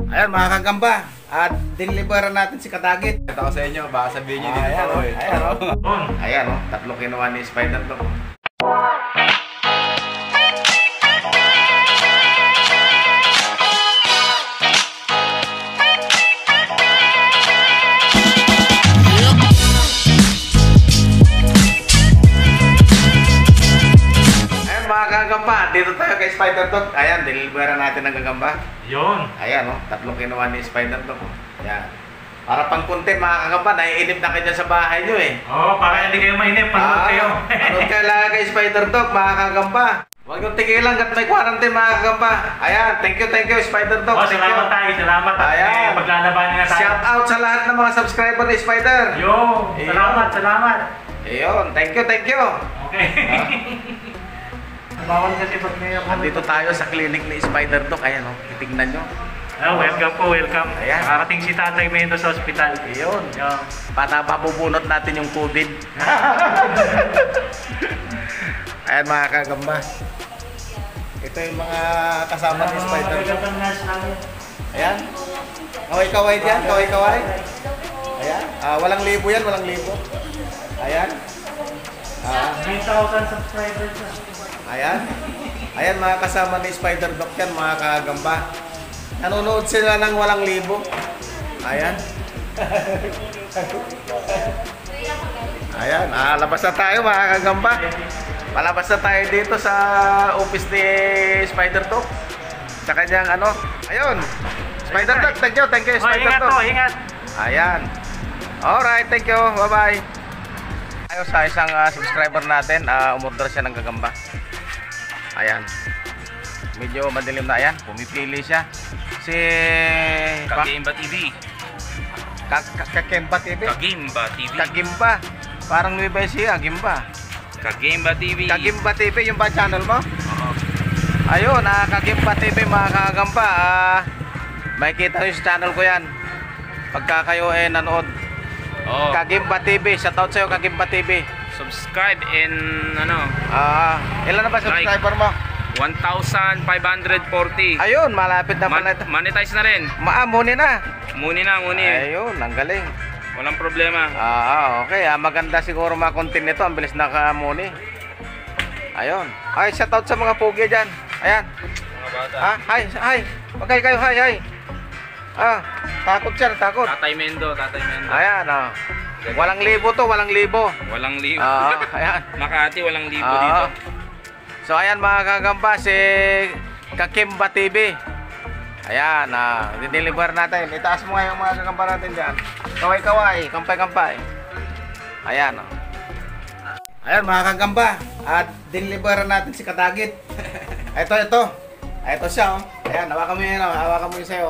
Ayan mga kagamba, at deliveran natin si Kadagit. Ito ko sa inyo, baka sabihin nyo dito Ayan, ako oh, eh. ayan, oh. Ayan, oh, tatlo kinuha ni Spider Dog. Ayan mga kagamba, dito tayo kay Spider Dog. Ayan, deliveran natin ang gagamba. Yun. Ayan, oh, tatlong kinuha ni Spider Dog. Ayan. Para pang content mga kagamba, naiinip na kayo dyan sa bahay nyo eh. Oo, para hindi kayo mainip, panood kayo. Panood kayo lagi kay Spider Dog, mga kagamba. Huwag niyong tigilan kat may quarantine mga kagamba. Ayan, thank you Spider Dog. Oh, Thank salamat you. tayo, salamat. At Ayan. eh, maglalabanan na tayo. Shout out sa lahat ng mga subscriber ni Spider. Yo, salamat, salamat. Ayun, thank you, thank you. Okay. Bawal kasi pag may ako. Andito tayo sa clinic ni Spider Dog. Ayan, oh, titignan nyo. Ah, welcome po, welcome. Ayan. Nakarating si Tatay Mendo sa ospital. Ayun. Yo. Para mabubunot natin yung COVID. Ayan mga kagamba. Ito yung mga kasama ni Spider Dog. Magagandang nurse namin. Ayan. Kaway-kaway diyan, kaway-kaway. Ayan. Ah, walang libo yan, walang libo. Ayan. Ah, 9,000 subscribers na. ayan. Ayan mga kasama ni Spider Dog yan, mga kagamba. Nanonood sila ng walang libo. Ayan. Ayan, labas na tayo mga kagamba. Palabas na tayo dito sa office ni Spider Dog. Sa kanyang ano. Ayun. Spider Dog, thank you Oh, Spider ingat Dog. po, ingat. Ayan. Alright, thank you. Bye-bye. Tayo sa isang subscriber natin, umorder siya ng gagamba. Ayan. Medyo madilim na ayan. Pumipili siya. Si Kagimba TV. Kakemba TV. Kagimba TV. Kagimba. Parang Nueva Ecija, Gimba. Kagimba TV. Kagimba TV yung ba channel mo? Oo. Ayun, Kagimba TV mga kagamba. Makikita nyo sa channel ko yan. Pagka kayo eh nanood. Oo. Kagimba TV, shoutout sa'yo Kagimba TV. Subscribe and ano, Ilan na ba subscriber mo? 1,540. Ayun, malapit na pala ito. Monetize na rin. Maamuni na. Muni na, muni. Ayun, ang galing. Walang problema. Okay. Maganda siguro mga content nito. Ang bilis nakamuni. Ayun. Ay, shoutout sa mga pogi dyan. Ayan. Mga bata. Hi, hi. Okay kayo, hi, hi. Takot siya, takot. Tatay Mendo, Tatay Mendo. Ayan, ah. Walang libo to, walang libo. Walang libo. Ayan. Makati, walang libo dito. So ayan mga kagamba, si Kakimba TV. Ayan, dideliver natin. Itaas mo nga yung mga kagamba natin dyan. Kaway-kaway, kampay-kampay. Ayan, oh. Ayan mga kagamba, at deliver natin si Kadagit. Ito, ito. Ito siya, oh. Ayan, hawakan mo yun, oh. Hawakan mo yun sa'yo.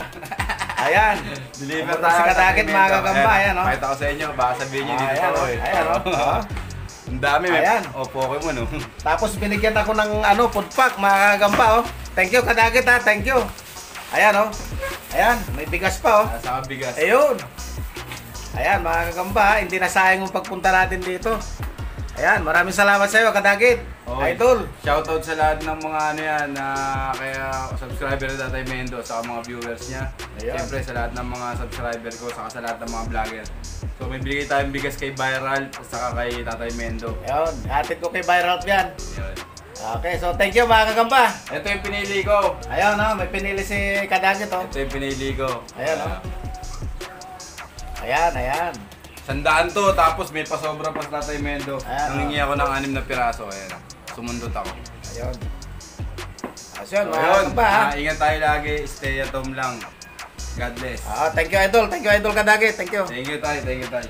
Ayan. Deliver Pumunta tayo si sa Kadagit Tatay mga Mendo. kagamba, ayan, oh. Pakita ko sa inyo, baka sabihin nyo dito Ayan, ako oh. eh. Ayan, oh. Ang dami, may Ayan. Oh, Pokemon oh. Tapos binigyan ako ng ano, food pack, mga kagamba, oh. Thank you, Kadagit, ha. Thank you. Ayan, oh. Ayan, may bigas pa, oh. Nasa bigas. Ayun. Ayan, mga kagamba, ha. Hindi na sayang yung pagpunta natin dito. Ayan, maraming salamat sa iyo, Kadagit. Oy. Idol. Shoutout sa lahat ng mga ano yan, na kaya subscriber ni Tatay Mendo, saka mga viewers niya. Ayun. Siyempre sa lahat ng mga subscriber ko, saka sa lahat ng mga vlogger. So may binigay tayong bigas kay Viral, saka kay Tatay Mendo. Ayun, hatid ko kay Viral yan. Ayun. Okay, so thank you mga kagamba. Ito yung pinili ko. Ayun, oh, may pinili si Kadagit, oh. Ito yung pinili ko. Ayan, oh. Ayan, ayan. 100 to, tapos may pasobra pa sa Tatay Mendo. Ayan, Nangingi ako ng 6 na piraso. Ayan, sumundot ako. Ayun. Ayun, So, mga ayun, kagamba, ha. ingat tayo lagi. Stay at home lang. God bless. Thank you, Idol. Thank you, Idol Kadagit. Thank you. Thank you, tay. Thank you, tay.